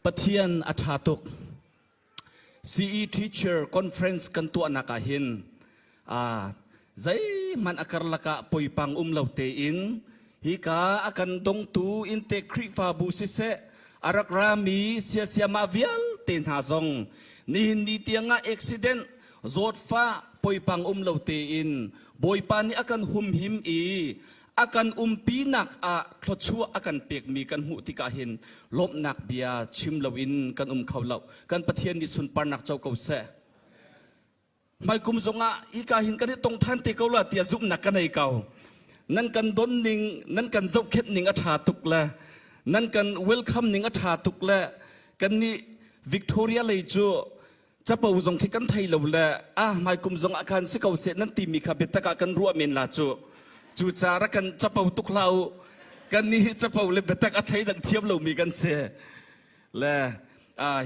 Pathian a ṭha tuk. CE Teacher Conference kan tuahnak ah hin zeihmanh a karlak ah poipang um lo tein hika a kan dongtu inntek Khrihfabu siseh a rak rami siasiamah vialte hna zong nihin ni tiangah accident zawtfah poipang um lo tein Bawipa nih a kan humhim i a kan umpinak ah thluachuah a kan pekmi kan hmuh tikah hin lawmhnak bia chim loin kan um kho lo. Kan Pathian nih sunparnak co ko seh. Hmaikum zongah hika hin kan i tong ṭhan te ko la tiah zumhnak ka nei ko. Nan kan don ning, nan kan zohkhenh ning a ṭha tuk le nan kan welcome ning a ṭha tuk le kan nih Victoria lei cu capo zong khi kan thei lo le ah hmaikum zong ah khan si ko seh nan timi kha biatak ah kan ruah men la cu. Cu ca rak kan capo tuk hlah u. Kan nih hi capo le biatak a thei dang thiam lomi kan si. Le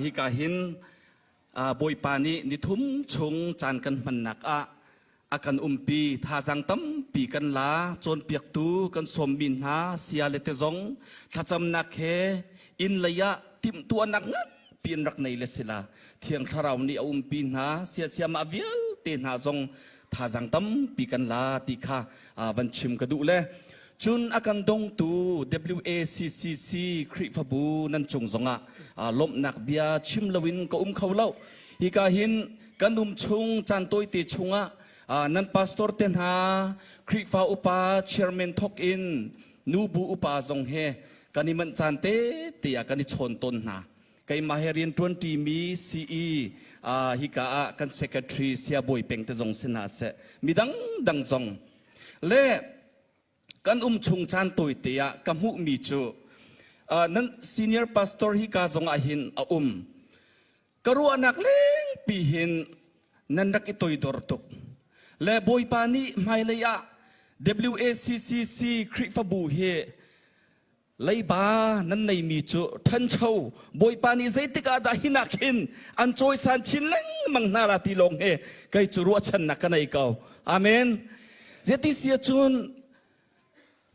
hika hin Bawipa nih nithum chung caan kan hmannak ah a kan umpi. Thazaang tampi kan la. Cawnpiaktu kan sawmmi hna sia le te zong thlacamnak he inn lei ah timhtuahnak nganpi in rak nei le sila Thiang Thlarau nih a umpi hna. Siasiamah vialte hna zong thazaang tampi kan la ti kha van chim ka duh. Le cun a kan dongtu WACCC Khrihfabu nan cung zongah lawmhnak bia chim loin ka um kho lo. Hika hin kan um chung caan tawite chungah nan pastor te hna, Khrihfa upa chairman thok in nubu upa zong he kan i manh caan te te ah kan i chawn tawn hna. Keimah he rian ṭuanṭimi CE hika ah kan secretary Sia Bawi Peng te zong si hna seh, midang dang zong le kan um chung caan tawite ah ka hmuhmi cu nan senior pastor hika zong ah hin a um. Ka ruahnak lengpi hin nan rak i toidor tuk le Bawipa nih hmailei ah WACCC Khrihfabu hi leiba nan neimi cu ṭhancho Bawipa nih zeitik ah dah hinak hin an cawisan chin lengmang hna la ti lawng he kei cu ruahchannak ka nei ko. Amen. Zeiti si ahcun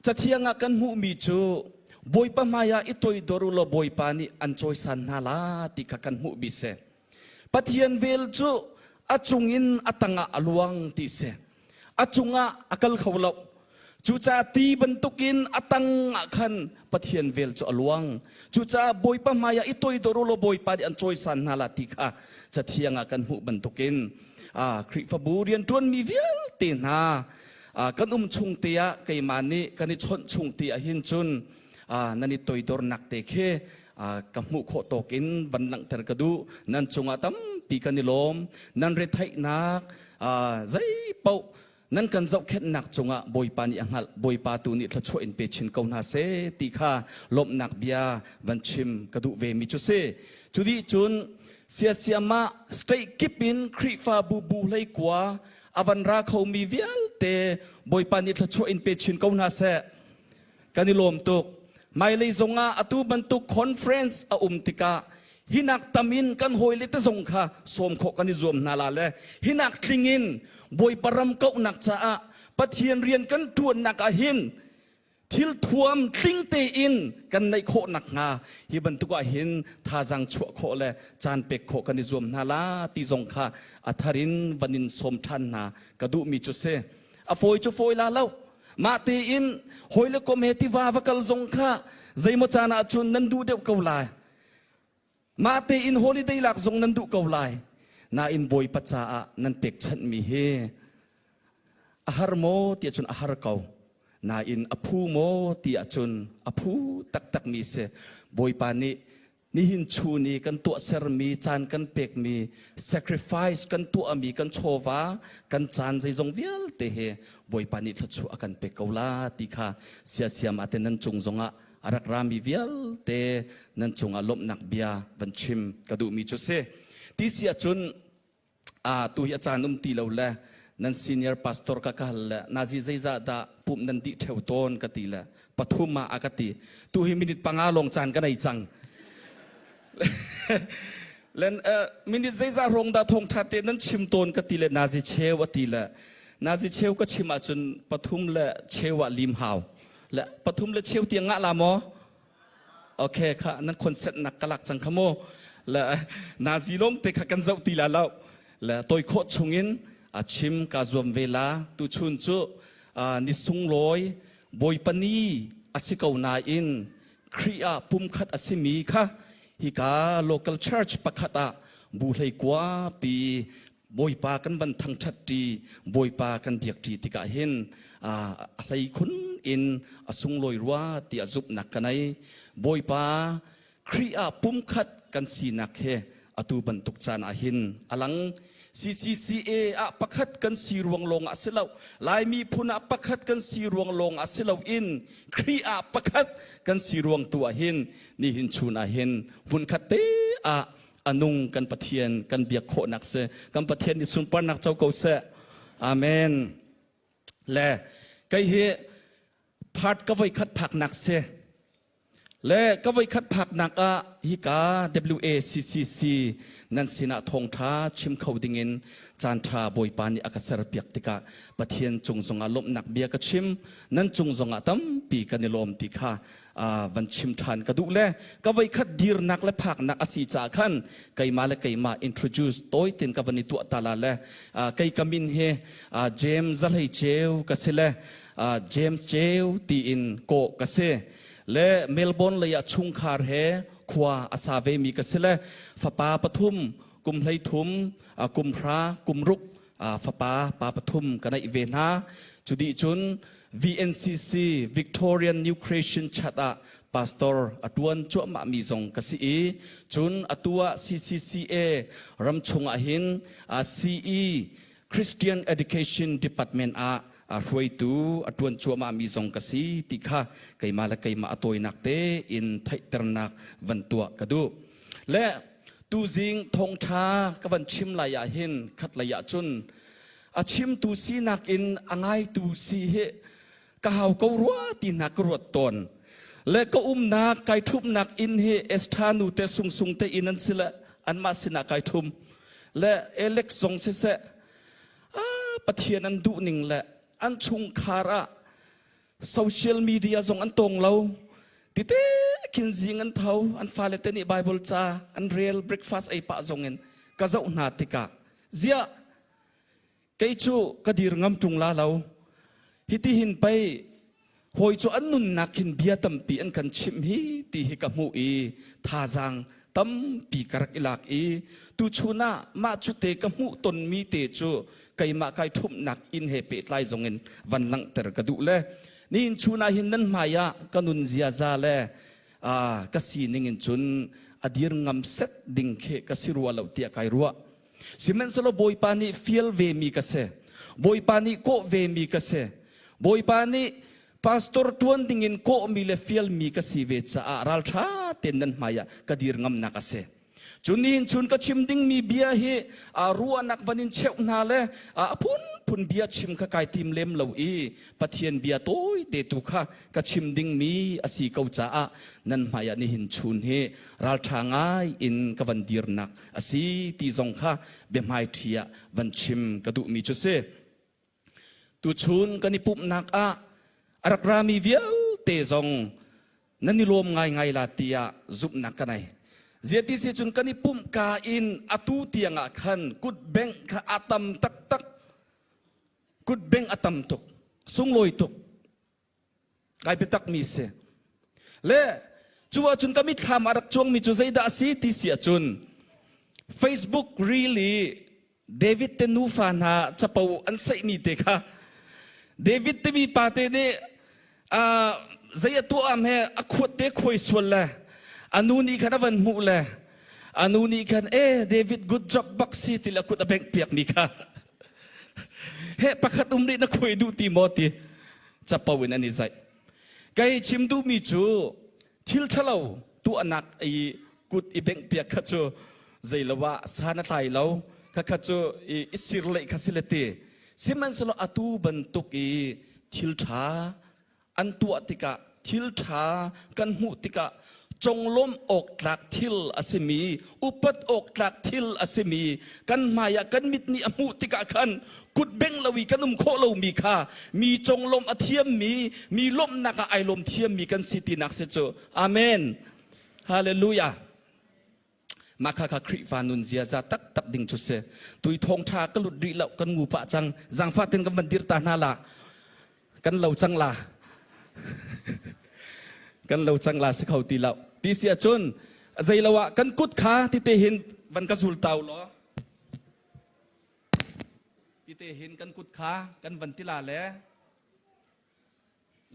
Cathiang ah kan hmuhmi cu Bawipa hmaiah i toidor u law Bawipa nih an cawisan hna la ti kha kan hmuh bi si. Pathian vel cu a cungin a tangah a luang ti si. A cungah a kal kho lo. Cucaah ti bantukin a tang ah khan Pathian vel cu a luang. Cucaah Bawipa hmaiah i toidor u law Bawipa nih an cawisan hna la ti kha Cathiang ah kan hmuh bantukin Khrihfabu rianṭuanmi vialte hna kan um chung te ah keimah nih kan i chawnh chung te ah hin cun nan i toidornak te khi ka hmuh khawh tawk in van langhter ka duh. Nan cungah tampi kan i lawm. Nan retheihnak zei paoh nan kan zohkhenhnak cungah Bawipa nih a hngalh. Bawipa tu nih thluachuah in pe chin ko hna seh ti kha lawmhnak bia van chim ka duh ve mi cu si. Cu dih cun siasiam ah state kip in Khrihfabu bu hlei kua a van ra khomi vialte Bawipa nih thluachuah in pe chin ko hna seh. Kan i lawm tuk. Hmailei zongah atu bantuk conference a um tikah hinak tam in kan hawile te zong kha sawm khawh kan i zuam hna la le hinak tling in Bawipa ram kauhnak caah Pathian rian kan ṭuannak ah hin thil thuam tling tein kan neih khawh nakhnga hi bantuk ah hin thazaang chuah khawh le caan pek khawh kan i zuam hna la ti zong kha a thar in van in sawm ṭhan hna ka duhmi cu si. A fawi cu fawi la lo. Mah tein hawi le kom he tiva va kal zong kha zeimaw caan ah cun nan duh deuh ko lai. Mah tein holiday lak zong nan duh ko lai. Nain Bawipa caah nan pekchanhmi hi a har maw tiah cun a har ko. Nain a phu maw ti ahcun a phu taktakmi si. Bawipa nih nihin chun i kan tuahsermi, caan kan pekmi, sacrifice kan tuahmi, kan chawva, kan caan zeizong vialte hi Bawipa nih thluachuah a kan pek ko la ti kha siasiam ate nan cung zongah a rak rami vialte nan cungah lawmhnak bia van chim ka duhmi cu si. Ti si ahcun tu hi a caan um ti lo le nan senior pastor ka ka hal le nazi zeizah dah pumh nan dih ṭheo tawn ka ti le pathum ah a ka ti. Tu hi minute panga lawng caan ka nei cang. Len minute zeizah rong dah thawngṭha te nan chim tawn ka ti le nazi cheu a ti le nazi cheu ka chim ahcun pathum le cheu ah lim hau. Le pathum le cheu tiang ngah la maw? Okay kha nan consent nak ka lak cang kha mu. Le nazi lawng te kha kan zoh ti la lo. Le toi khawh chungin a chim ka zuam ve la. Tu chun cu ni sunglawi Bawipa ni a si ko nain Khrih ah pumkhat a simi kha hika local church pakhat ah bu hlei kua pi Bawipa kan van thangṭhat ṭi, Bawipa kan biak ṭi tikah hin a hlei khun in a sunglawi rua tiah zumhnak ka nei. Bawipa Khrih ah pumkhat kan sinak he atu bantuk caan ah hin a lang. CCCA ah pakhat kan si ruang lawng ah si lo, Laimi phun ah pakhat kan si ruang lawng ah si loin Khrih ah pakhat kan si ruang tu ah hin nihin chun ah hin hmunkhat te ah a nung kan Pathian kan biak khawhnak si. Kan Pathian nih sunparnak co ko seh. Amen. Le kei hi part ka voi khat phaknak si. Le ka voi khat phaknak ah hika WACCC nan sinah thawngtha chim kho dingin caan tha Bawipa nih a ka ser piak tikah Pathian cung zongah lawmhnak bia ka chim nan cung zongah tampi kan i lawm ti kha van chim ṭhan ka duh le ka voikhat dirnak le phaknak a si caah khan keimah le keimah introduce tawi tin ka van i tuah ta la le kei ka min hi James Zahlei Ceu ka si le James Ceu tiin kawh ka si le Melbourne lei ah chungkhar he khua a sa ve mi ka si le fapa pathum kum 13 kum 10 kum 6 fapa pa pathum ka neih ve hna. Cu dih cun VNCC Victorian New Creation Chat ah pastor a tuan cuahmah mi zong ka si i cun atu ah CCCA ram chung ah hin CE Christian Education Department ah hruaitu a tuan cuahmah mi zong ka si ti kha keimah le keimah a tawinak te in theihternak van tuah ka duh. Le tuzing thawngṭha ka van chim lai ah hin khat lei ah cun a chimtu sinak in a ngaitu si hi ka hau ko rua ti hna ka ruat tawn. Le ka umnak kai ṭhumnak inn hi Esther nu te sungsung te inn an si le anmah sinah kai ṭhum. Le Alex zong siseh Pathian an duh ning le an chungkhar ah social media zong an tong lo tite khin zing an tho an fale te nih Bible ca an rel breakfast ei pah zong in ka zoh hna tikah ziah kei cu ka dir ngam ṭung la lo hiti hin pei hawi cu an nunnak khin bia tampi an kan chimh hi ti hi ka hmuh i thazaang tampi ka rak i lak i tuchun ah mah cu te ka hmuh tonmi te cu keimah kai ṭhumhnak inn he pehtlai zongin van langhter ka duh le nihin chun ah hin nan hmai ah ka nun ziaza le ka sining in cun a dir ngam set ding khi ka si rua lo tiah kai ruah. Sihmanhsehlaw Bawipa nih fial ve mi ka si. Bawipa nih kawh ve mi ka si. Bawipa nih pastor ṭuan dingin kawhmi le fialmi ka si ve caah ralṭha tein nan hmaiah ka dir ngamnak a si. Cun nihin chun ka chim dingmi bia hi ruahnak van in cheuh hna le a phunphun bia chim kha kai tim lem lo i Pathian bia tawite tu kha ka chim dingmi a si ko caah nan hmaiah nihin chun hi ralṭha ngai in ka van dirnak a si ti zong kha biahmaiṭhi ah van chim ka duhmi cu si. Tuchun kan i pumhnak ah a rak rami vialte zong nan i lawm ngaingai la tiah zumhnak ka nei. Ziati si cun kan i pumh ka in atu tiang ah khan kut bengh kha a tam taktak. Kut bengh a tam tuk. Sunglawi tuk. Kai biatak mi si. Le cu ahcun ka mitthlam a rak cuangmi cu zeidah a si ti si ahcun Facebook reel i David te nufa hna capo an saihmi te kha David timi pa te nih zei a tuah am he a khuat te khuai sual le a nu nih khan a van hmuh le a nu nih khan e David good job bak si ti le a kut a bengh piak mi kha he pakhat um rih na khuai duh ti maw ti capo in an i zaih kei chim duhmi cu thil ṭhalo tuahnak i kut i bengh piak kha cu zeilo ah san a tlai lo khakha cu i sir leih kha si le ti sihmanhsehlaw atu bantuk i thil ṭha an tuah tikah thil ṭha kan hmuh tikah conglawmh awk tlak thil a simi upat awk tlak thil a simi kan hmai ah kan mit nih a hmuh tikah khan kut bengh lo i kan um khawh lomi kha mi conglawmh a thiammi mi lawmhnak ah ai lawm thiammi kan si tinak si cu amen. Hallelujah. Mah kha kha Khrihfa nun ziaza taktak ding cu si. Tui thawngṭha ka lut rih lo kan ngu pah cang. Zaangfah ten kan van dir ta hna la. Kan lo cang la. Kan lo cang la si kho ti lo. Ti si ahcun zei lo ah kan kut kha ti te hin van ka zul tau law. Ti te hin kan kut kha kan van ti la le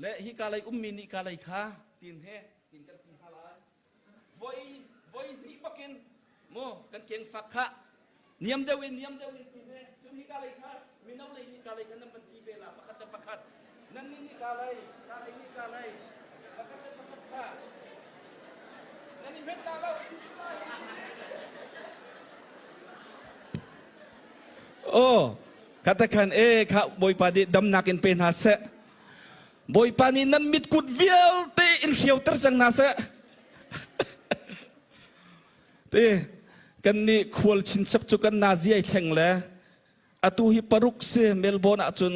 Le hika lei ummi nih ka lei kha tin he tin kan ti hna lai. Voi voi hnih bakin mu kan keng fak kha niam deuh in niam deuh in tin he cun hika lei kha mino lei nih ka lei kha nan van ti ve la pakhat le pakhat nan nih nih ka lei ka lei nih ka lei pakhat le pakhat kha nan i hmet la lo Oh, Katakhan e kha Bawipa nih damnak in pe hna seh. Bawipa nih nan mitkut vialte in hriauter cang hna seh. Te kan nih khual chinchap cu kan nazi ai thleng le atu hi paruk si Melbourne ahcun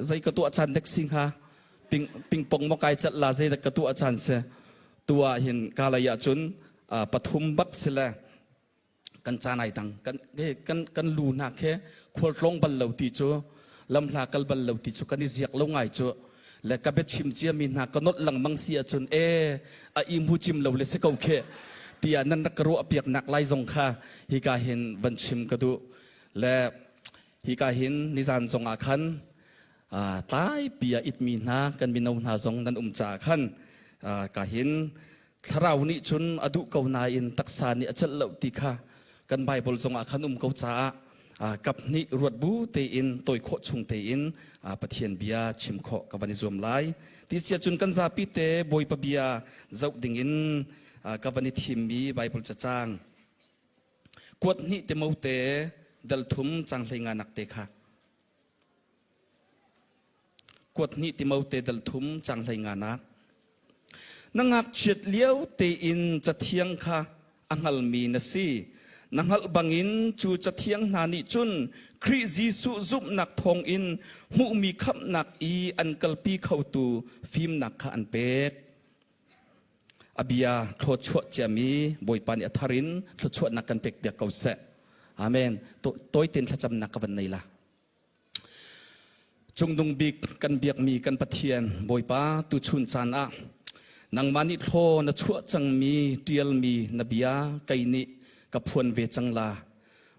zei ka tuah caan dek si hnga ping pingpong mo kai cat la zei dak ka tuah caan si tu ah hin kalay ahcun pathum bak si le Kan caan ai dang. Kan, kan, kan lu hna khi khualtlawng bal lo ti cu lamhla kal bal lo ti cu kan i ziak lo ngai cu le ka biachim ciami hna ka nolh lengmang si ahcun e a im hu cim lo le si ko khi tiah nan rak ka ruah piak nak lai zong kha hika hin van chim ka duh le hika hin nizan zong ah khan tlai pi ah itmi hna kan mino hna zong nan um caah khan ka hin Thlarau nih cun a duh ko nain taksa nih a celh lo ti kha kan Baibal zongah khan um ko caah kap hnih ruat bu tein tawi khawh chung tein Pathian bia chim khawh ka van i zuam lai. Ti sia cun kan zapi te Bawipa bia zoh dingin ka van i thimmi Baibal cacang kuat hnih Timote dal thum cang hlei nga nak te kha Kuat hnih Timote dal thum cang hlei nga nak. Na ngakchiat lio tein cathiang kha a hngalmi na si. Na hngalh bangin cu cathiang hna nih cun Khrih Jesuh zumhnak thawngin hmuhmi khamhnak i an kalpi khotu fimnak kha an pek. A bia thluachuah ciami Bawipa nih a thar in thluachuahnak kan pekpiak ko seh. Amen. Tawitein thlacamnak ka van nei la. Cungdung bik kan biakmi kan Pathian Bawipa tuchun caan ah nangmah nih thlaw na chuah cangmi ṭialmi na bia kei nih ka phuan ve cang la.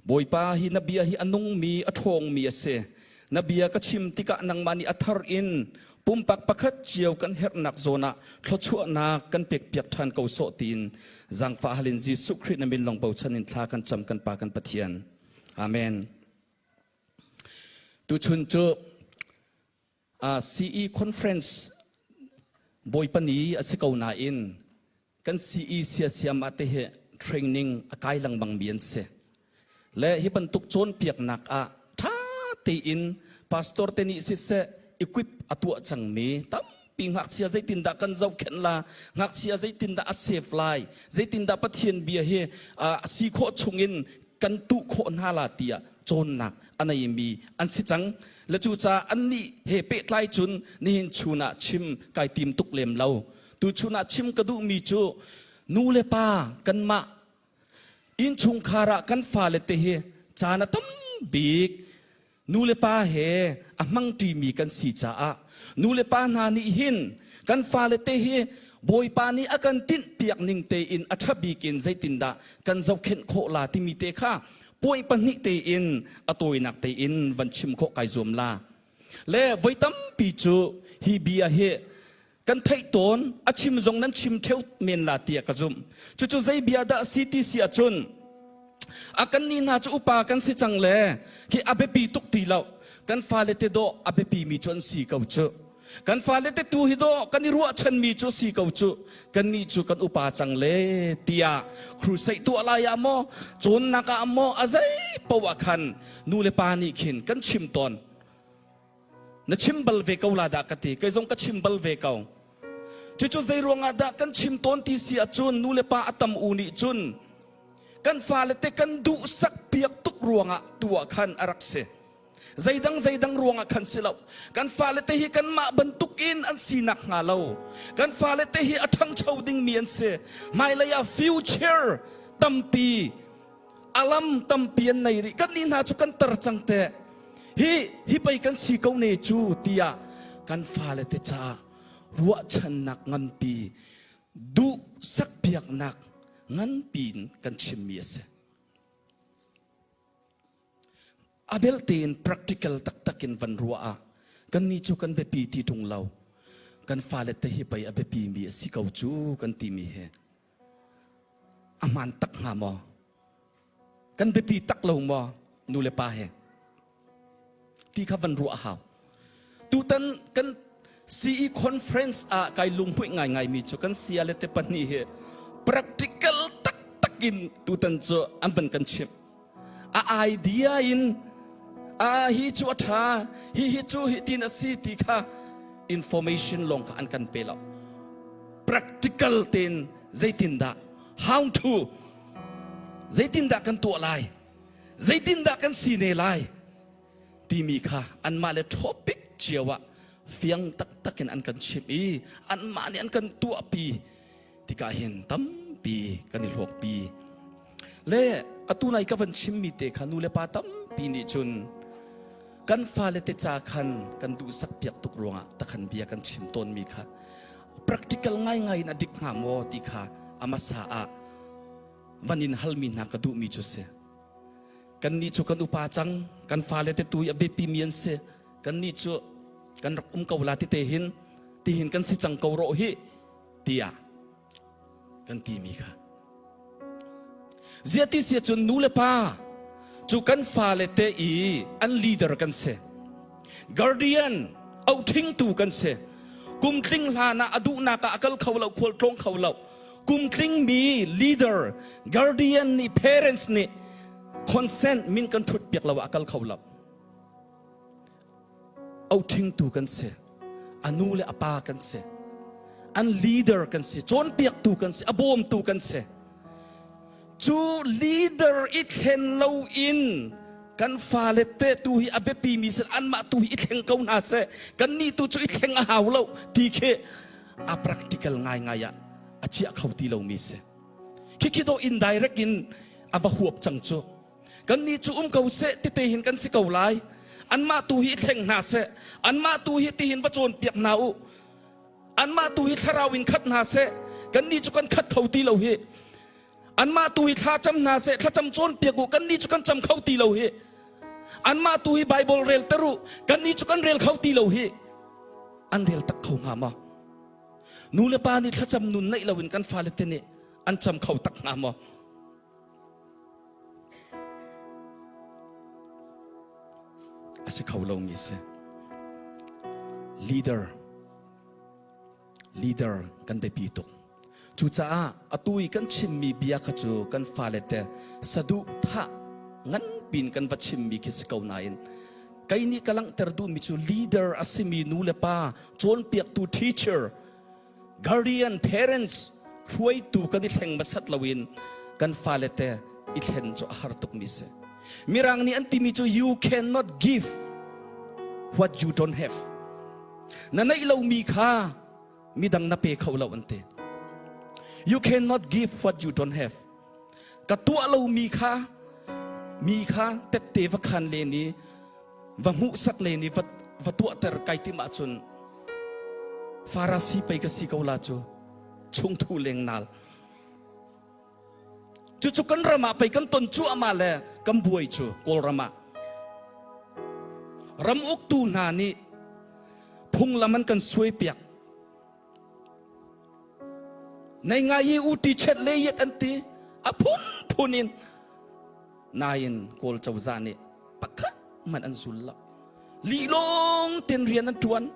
Bawipa hi na bia hi a nungmi a ṭhawngmi a si. Na bia ka chim tikah nangmah nih a thar in pumpak pakhat cio kan herhnak zawn ah thluachuahnak kan pekpiak ṭhan ko sawh tiin zaangfah hal in Jesuh Khrih na min lawng bochan in thla kan cam kan Pa kan Pathian. Amen. Tuchun cu CE conference Bawipa ni a si ko nain kan CE siasiam ah te hi training a kai lengmang mi an si. Le hi bantuk cawnpiaknak ah ṭha tein pastor te nih siseh equip a tuah cangmi tampi ngakchia zeitindah kan zohkhenh la ngakchia zeitindah a save lai zeitindah Pathian bia hi a si khawh chungin kan tuh khawh hna la tiah cawnnak a neimi an si cang le cucaah annih he pehtlai cun nihin chun ah chim kai tim tuk lem lo tu chun ah chim ka duhmi cu nu le pa kanmah innchungkhar ah kan fale te hi caan a tam bik nu le pa he a hmangṭimi kan si caah nu le pa hna nih hin kan fale te hi Bawipa nih a kan tinhpiak ning tein a ṭha bik in zeitindah kan zohkhenh khawh la timi te kha point pahnih tein a tawinak tein van chim khawh kai zuam la. Le voi tampi cu hi bia hi kan theih tawn a chim zong nan chim ṭheu men la tiah ka zumh. Cucu zei bia dah si ti si ahcun a kan nih hna cu upa kan si cang le khi a biapi tuk ti lo kan fale te dawh a biapi mi cu an si ko cu kan fale te tu hi dawh kan i ruahchan mi cu si ko cu kan nih cu kan upa cang le tiah crusade tuah lai ah maw cawnnak ah maw a zei poah khan nu le pa nih khin kan chim tawn Na chim bal ve ko la dah ka ti. Kei zong ka chim bal ve ko. Cucu zei ruangah dah kan chim tawn ti si ahcun nu le pa a tam u nih cun kan fale te kan duhsak piak tuk ruangah tu ah khan a rak si. Zeidang zeidang ruangah khan si lo. Kan fale te hi kanmah bantukin an sinak hnga lo. Kan fale te hi a ṭhangcho dingmi an si. Hmailei ah future tampi alam tampi an nei rih. Kan nih hna cu kan tar cang te. Hi hi pei kan si ko ne cu tiah kan fale te caah ruahchannak nganpi duh sakpiaknak nganpi in kan chimmi a si. A belte in practical taktak in van ruah ah kannih cu kan biapi ti ṭung lo. Kan fale te hi pei a biapi mi a si ko cu kan timi hi a hmaan tak hnga maw? Kan biapi tak lo maw nu le pa he? Ti kha van ruah a hau. Tutan kan CE conference ah kai lunghmuih ngaingai mi cu kan sia le te pahnih hi practical taktak in tutan cu an van kan chimh. A idea in a hi cu a ṭha, hi hi cu hi tin a si ti kha information lawng kha an kan pe lo. Practical tein zeitindah how to zeitindah kan tuah lai zeitindah kan si ne lai timi kha anmah le topic cio ah fiang taktak in an kan chimh i anmah nih an kan tuahpi tikah hin tampi kan i hlawkpi le atu nai ka van chimmi te kha nu le pa tampi nih cun kan fale te ca khan kan duhsak piak tuk ruangah takhan bia kan chim tawnmi kha practical ngaingai in a dik hnga maw ti kha amasa ah van in halmi hna ka duhmi cu si. Kannih cu kan upa cang, kan fale te tu i a biapimi an si. Kannih cu kan rak um ko la ti te hin, tihin kan si cang ko rawh hi, tiah kan timi kha. Ziah ti si cun nu le pa cu kan fale te i an leader kan si. Guardian auhthingtu kan si. Kum tling hlan ah a duhnak ah a kal kho lo, khual tlawng kho lo. Kumtling mi leader, guardian nih parents nih consent min kan thut piak lo ah a kal kho lo. Auhthingtu kan si. A nu le a pa kan si. An leader kan si. Cawnpiaktu kan si. A bawmtu kan si. Cu leader i thlen lo in kan fale te tu hi a biapi mi sin anmah tu hi i thleng ko hna seh kan nih tu cu i thleng a hau lo ti khi a practical ngaingai ah a chiah kho ti lomi si. Khikhi do indirect in a va huap cang cu. Kan nih cu um ko seh tete hin kan si ko lai. Anmah tu hi thleng hna seh. Anmah tu hi tihin va cawnpiak hna u. Anmah tu hi thlarau in khat hna seh. Kan nih cu kan khat kho ti lo hi. Anmah tu hi thla cam hna seh, thlacam cawnpiak u. Kan nih cu kan cam kho ti lo hi. Anmah tu hi Bible rel ter u. Kan nih cu kan rel kho ti lo hi. An rel tak kho hnga maw? Nu le pa nih thlacam nun neih loin kan fale te nih an cam kho tak hnga maw? A si kho lomi si. Leader leader kan biapi tuk. Cucaah atu i kan chimmi bia kha cu kan fale te saduhthah nganpin kan va chimmi khi si ko nain kei nih ka langhter duhmi cu leader a simi nu le pa cawnpiaktu teacher guardian parents hruaitu kan i thleng hmasat loin kan fale te i thlen cu a har tukmi si. Mirang nih an timi cu you cannot give what you don't have. Na neih lomi kha midang na pe kho lo an ti. You cannot give what you don't have. Ka tuah lomi kha mi kha tette va khan len i va hmuhsak len i va, va tuahter kai tim ahcun Farasi pei ka si ko la cu chungthu leng nal. Cucu kan ram ah pei kan ton cuahmah le kan buai cu Kawlram ah. Ram uktu hna nih phunglam an kan suaipiak. Nei ngai i u ti chet le yet an ti a phunphun in nain Kawl cozah nih pakhat hmanh an zul lo. Lih lawng ten rian an ṭuan.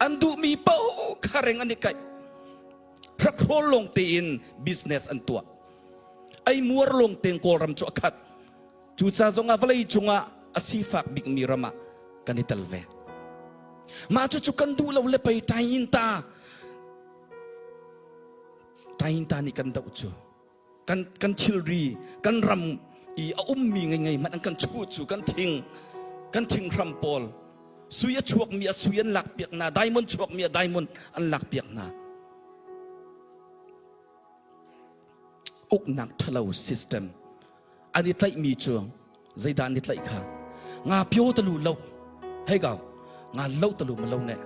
An duhmi paoh kha reng an i kaih. Hrakhrawl lawng tein business an tuah. Ei muar lawng tein Kawlram cu a khat. Cuca zongah vawlei cungah a sifak bikmi ram ah kan i tel ve. Mah cucu kan duh lo le pei tain ta tain ta nih kan doh cu. Kan kan thilri kan ram i a ummi ngei ngei hmanh an kan chuh cu kan thing. Kan thinghram pawl sui a chuakmi a sui an lakpiak hna, diamond chuakmi a diamond an lakpiak hna. Uknak ṭhalo system an i tlaihmi cu zeidah an i tlaih kha nga pio talu lo hei gau nga lo talu ma lo ne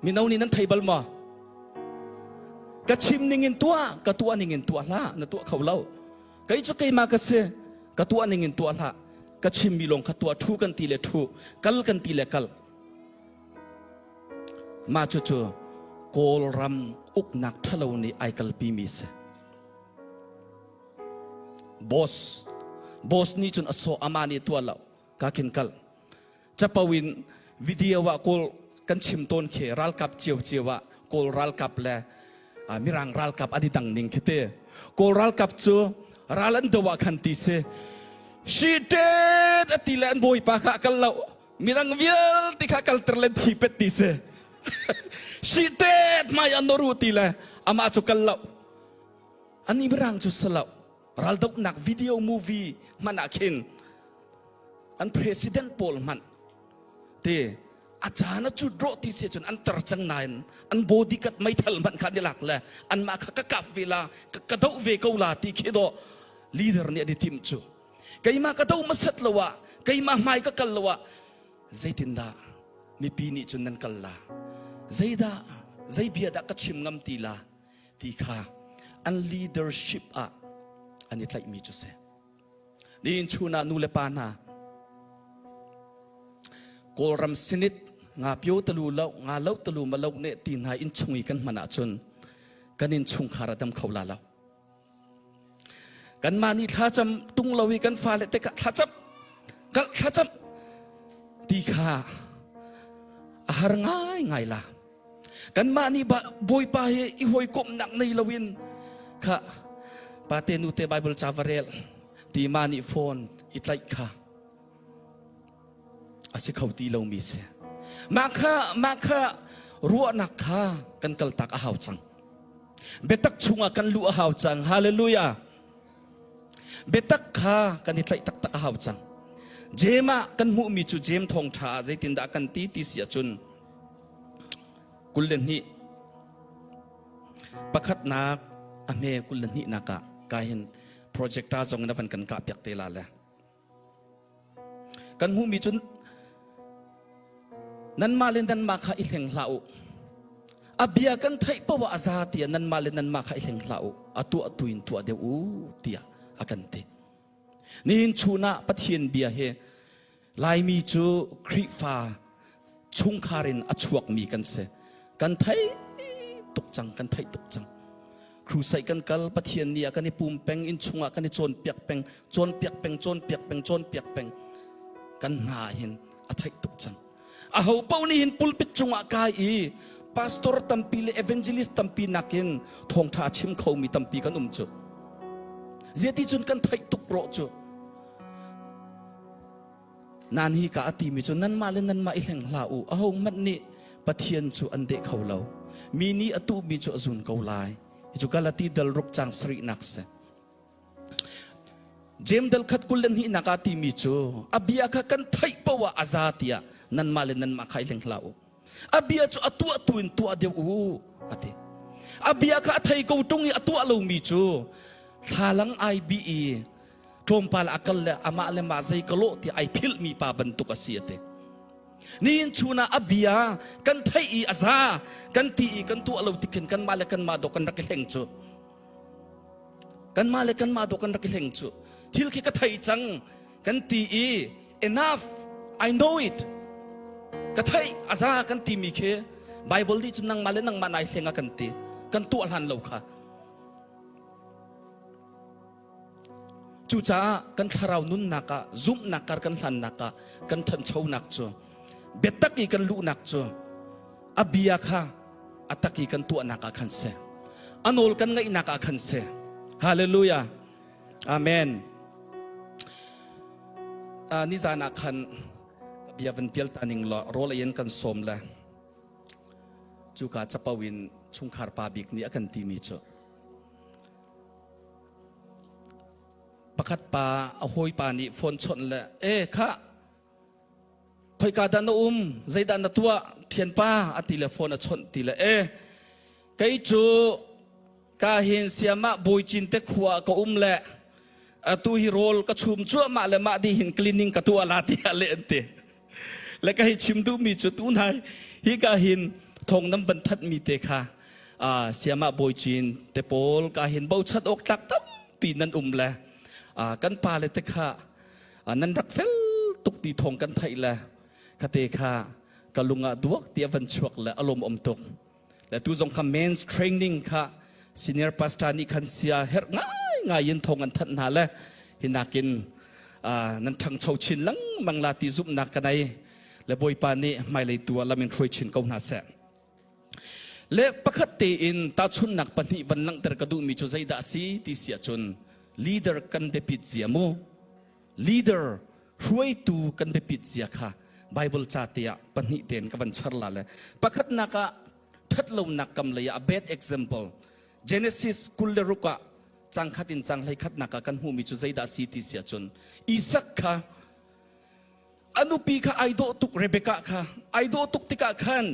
mino nih nan thei bal maw ka chim ning in tuah ka tuah ning in tuah hlah na tuah kho lo kei cu keimah ka si ka tuah ning in tuah hlah ka chimmi lawng kha tuah thu kan ti le thu kal kan ti le kal mah cu cu Kawlram uknak ṭhalo nih ai kalpi mi si Boss boss nih cun a sawh amah nih tuah lo ka khin kal capo in video ah kawl kan chim tawn khi ralkap cio cio ah kawl ralkap le mirang ralkap an i dang ning khi te kawl ralkap cu ral an do ah khan ti si she dead a ti le an bawipa kha kal lo mirang vialte kha kalter le thi pet ti si she dead mai an noru ti le amah cu kal lo Ani mirang cu salo raldohnak video movie hmanh ah khin an president pawl hmanh te a caan a cut rawh ti si cun an tar cang nain an bodyguard meithal hmanh kha an i lak le anmah kha ka kap ve la ka doh ve ko la ti khi dawh leader nih an i timh cu keimah ka do masat lo ah keimah hmai ka kal lo ah zeitindah mipi nih cun nan kal la zeidah zei bia dah ka chim ngam ti la ti kha an leadership ah an i tlaihmi cu si. Nihin chun ah nu le pa hna Kawlram sinit nga pio talu lo nga lo talu ma lo ne ti hna in chung i kan hman ahcun kan in chungkhar a dam kho la lo. Kanmah nih thlacam tung lo i kan fale te kha thlacam kal thlacam ti kha a har ngai ngai la. Kanmah nih Bawipa he i hawikomhnak nei loin kha pate nute Bible ca va rel ti ma nih phone i tlaih kha a si kho ti lomi si. Mah kha mah kha ruahnak kha kan kaltak a hau cang. Biatak chungah kan luh a hau cang. Hallelujah. Biatak kha kan i tlaih taktak a hau cang. Jem ah kan hmuhmi cu Jem thawngṭha ah zeitindah kan ti ti si ahcun 22 pakhatnak a hme 22 nak ah ka hin projector zong in a van kan kah piak te la le kan hmuhmi cun nanmah le nanmah kha i hleng hlah u a bia kan theih paoh ah a za tiah nanmah le nanmah kha i hleng hlah u a tuah tu in tuah deuh u tiah a kan ti nihin chun ah Pathian bia hi Laimi cu Khrihfa chungkhar in a chuakmi kan si. Kan theih tuk cang, kan theih tuk cang. Crusade kan kal, Pathian ni ah kan i pum peng, inn chungah kan i cawnpiak peng, cawnpiak peng, cawnpiak peng, cawnpiak peng. Kan hna hin a theih tuk cang. Aho paoh nih hin pulpit cungah kai i pastor tampi le evangelist tampi nakin thawngṭha a chim khomi tampi kan um cu. Ziati cun kan theih tuk rawh cu. Nan hi ka a timi cu nanmah le nanmah i hleng hlah u. Ahohmanh nih Pathian cu an deh kho lo. Mi nih a tuhmi cu a zun ko lai. Hi cu Galati dal ruk cang sarihnak si. Jeim dal khat kul le hnihnak ah timi cu a bia kha kan theih paoh ah a za tiah nanmah le nanmah kha i hleng hlah u. A bia cu a tuah tu in tuah deuh u a ti. A bia kha a thei ko ṭung i a tuah lomi cu thlalang ai bih i tlawmpal a kal le amah le mah zei ka lawh tiah ai philhmi pa bantuk a si a ti. Nihin chun ah a bia kan theih i a za kan ti i kan tuah lo tikhin kanmah le kanmah dawh kan rak i hleng cu. Kanmah le kanmah dawh kan rak i hleng cu. Thil khi ka thei cang kan ti i enough I know it ka theih a za kan timi khi Bible nih cun nangmah le nangmah nai hleng a kan ti kan tuah hlan lo kha Cucaah kan thlarau nunnak ah zumhnak kar kan hlannak ah kan ṭhanchonak cu biatak i kan luhnak cu a bia kha a tak i kan tuahnak ah khan si. A nawl kan ngaihnak ah khan si. Hallelujah. Amen. Uh, nizan ah khan ka bia van pial ta ning law rawl ei in kan sawm le cuka capo in chungkhar pa bik nih a kan timi cu. Pakhat pa a hawipa nih phone chawnh le e kha khoika dah na um zeidah na tuah thianpa a ti le phone a chawnh ti le e kei cu ka hin siamah bawicin te khua ka um le atu hi rawl ka chum cuahmah le mah di hin cleaning ka tuah la tiah le an ti. Le ka hi chim duhmi cu tu nai hi ka hin thong nam van that mi te kha siamah bawicin te pawl ka hin bochat awk tlak tampi nan um le kan pa le te kha nan rak fel tuk ti thong kan theih le khate kha ka lung ah duak ti a van chuak le a lawm om tuk. Le tu zong kha men's training kha senior pastor nih khan sia herh ngai ngai in thong an thanh hna le hinakin nan ṭhangcho chin lengmang la ti zumhnak ka nei le Bawipa nih hmailei tu ah lam in hruai chin ko hna seh. Le pakhat tein tahchunhnak pahnih van langhter ka duhmi cu zeidah a si ti si ahcun leader kan biapit zia mu leader hruaitu kan biapit zia kha Bible ca te ah pahnih tein ka van char la le pakhatnak ah ṭhatlonak kam lei ah bad example Genesis 26 ah cangkhat in cang hlei khatnak ah kan hmuhmi cu zeidah si ti si ahcun Isak kha a nupi kha ai dawh tuk Rebekah kha ai dawh tuk tikah khan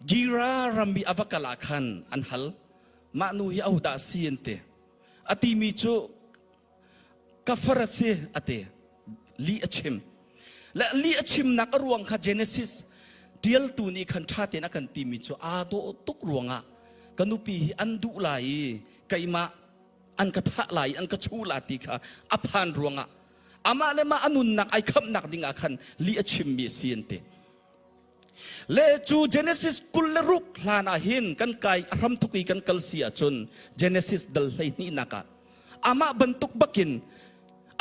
Gira ram i a va kal ah khan an hal mah nu hi ahodah si an ti a timi cu ka far a si a ti lih a chim le lih a chimnak a ruang kha Genesis tialtu nih khan ṭha tein a kan timi cu aa dawh tuk ruangah ka nupi hi an duh lai i keimah an ka thah lai an ka chuh la ti kha a phan ruangah amah le mah a nunnak ai khamhnak ding ah khan lih a chimmi a si an ti Le cu Genesis 26 hlan ah hin kan kai a hramthuk i kan kal si ahcun Genesis dal 12 nak ah amah bantuk bakin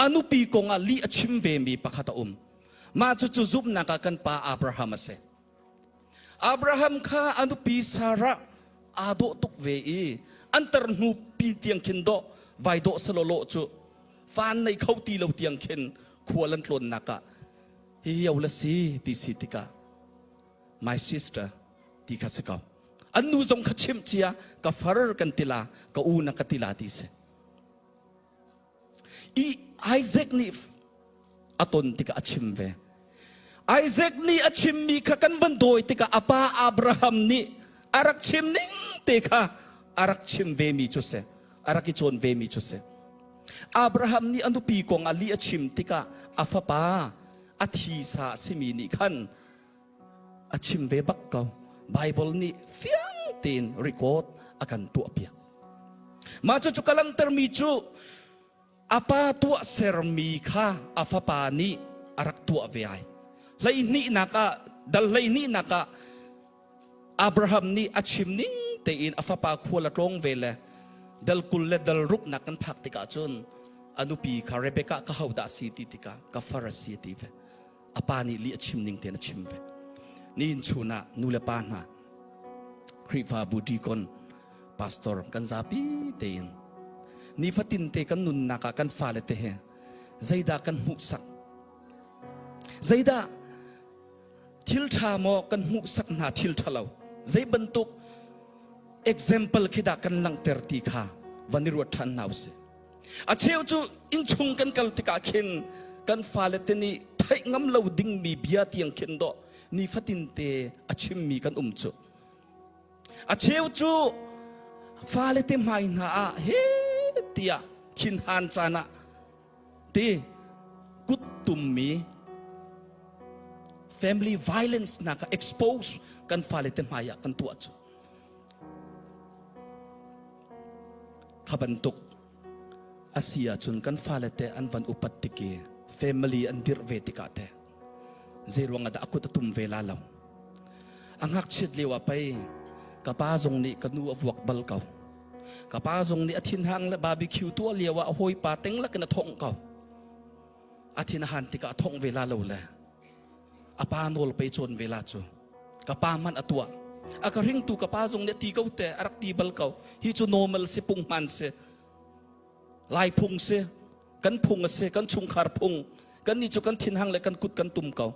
a nupi kong ah lih a chim vemi pakhat a um. Mah cucu zumhnak ah kan pa Abraham a si. Abraham kha a nupi Sarah aa dawh tuk ve i an tarhnu pi tiang khin dawh vai dawh salawlawh cu fan nei kho ti lo tiang khin khual an tlawnnak ah Hihi la si ti si tikah my sister ti kha si ko. An nu zong kha chimh cia ka far kan tila ka u na ka tila ti si. I Isaac nih a ton tikah a chim ve. Isaac nih a chimmi kha kan van dawi tikah a pa Abraham nih a rak chim ning te kha a rak chim ve mi cu si. A rak i cawn ve mi cu si. Abraham nih a nupi kong ah lih a chim tikah a fapa a thisa a simi nih khan a chim ve bak ko. Bible nih fiang tein record a kan tuahpiak. Mah cucu ka langhtermi cu a pa tuah sermi kha a fapa nih a rak tuah ve ai. Hleihnihnak ah dal hleihnihnak ah Abraham nih a chim ning tein a fapa khual a tlawng ve le dal 20 le dal ruknak kan phak tikah cun a nupi kha Rebekah ka hodah si ti tikah ka far a si a ti ve. A pa nih lih a chim ning tein a chim ve. Nihin chun ah nu le pa hna Khrihfabu deacon pastor kan zapi tein nifatin te kan nunnak ah kan fale te he zeidah kan hmuhsak zeidah Thil ṭha maw kan hmuhsak hna thil ṭhalo zei bantuk example khi dah kan langhter ti kha van i ruat ṭhan hna usih. A cheu cu innchung kan kal tikah khin kan fale te nih theih ngam lo dingmi bia tiang khin dawh nifatin te a chimmi kan um cu. A cheu cu fale te hmai hna ah he tiah thinhan caan ah ti kuttummi family violence nak ah expose kan fale te hmai ah kan tuah cu kha bantuk a si ahcun kan fale te an van upat tik i family an dirh ve tikah te Zeiruang ah dah a kut a tum ve la lo? A ngakchiat lio ah pei ka pa zong nih ka nu a vuak bal ko. Ka pa zong nih a thinhang le barbecue tuah lio ah a hawipa teng lakin a thongh ko. A thin a han tikah a thongh ve la lo le a pa nawl pei cawn ve la cu. Ka pa hmanh a tuah. A ka ringtu ka pa zong nih a ti ko te, a rak ti bal ko. Hi cu normal si, punghman si. Lai phung si. Kan phung a si, kan chungkhar phung. Kan nih cu kan thinhang le kan kut kan tum ko.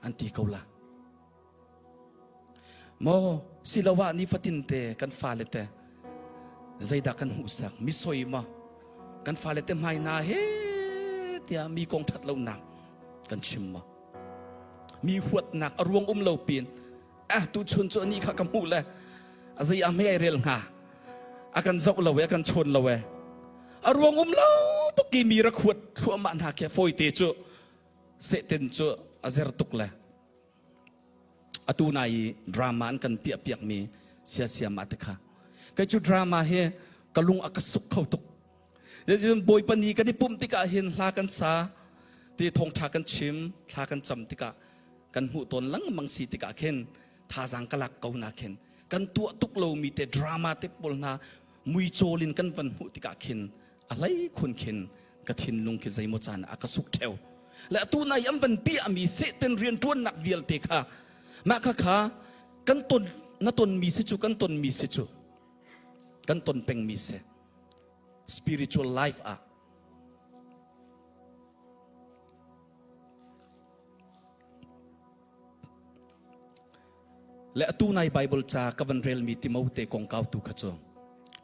An ti ko la. Maw siloah nifatin te kan fale te zeidah kan hmuhsak mi soi ma? Kan fale te hmai na he tiah mi kong ṭhat lonak kan chim maw? Mi huatnak a ruang um lo pin ah tuchun cu ani kha ka hmuh le a zei ah hme ai rel hnga a kan zoh lo e a kan chawn lo e a ruang um lo tuk i mi rak huat thluahmah hna khi fawite cu sehten cu a zer tuk le atu nai i drama an kan piah piak mi siasiam ah te kha kei cu drama hi ka lung a ka suk kho tuk Cun Bawipa ni kan i pumh tikah hin hla kan sa ti thawngṭha kan chim thla kan cam tikah kan hmuh tawn lengmang si tikah khin thazaang ka lak ko na khin kan tuah tuk lomi te drama te pawl hna muicawl in kan van hmuh tikah khin a hlei khun khin ka thinlung khi zeimaw caan a ka suk ṭheo le atu nai an van piahmi sehten rianṭuannak vialte kha mah kha kha kan ton na tonmi si cu kan tonmi si cu kan ton pengmi si spiritual life ah le atu nai Bible ca ka van relmi Timote kongkau tu kha cu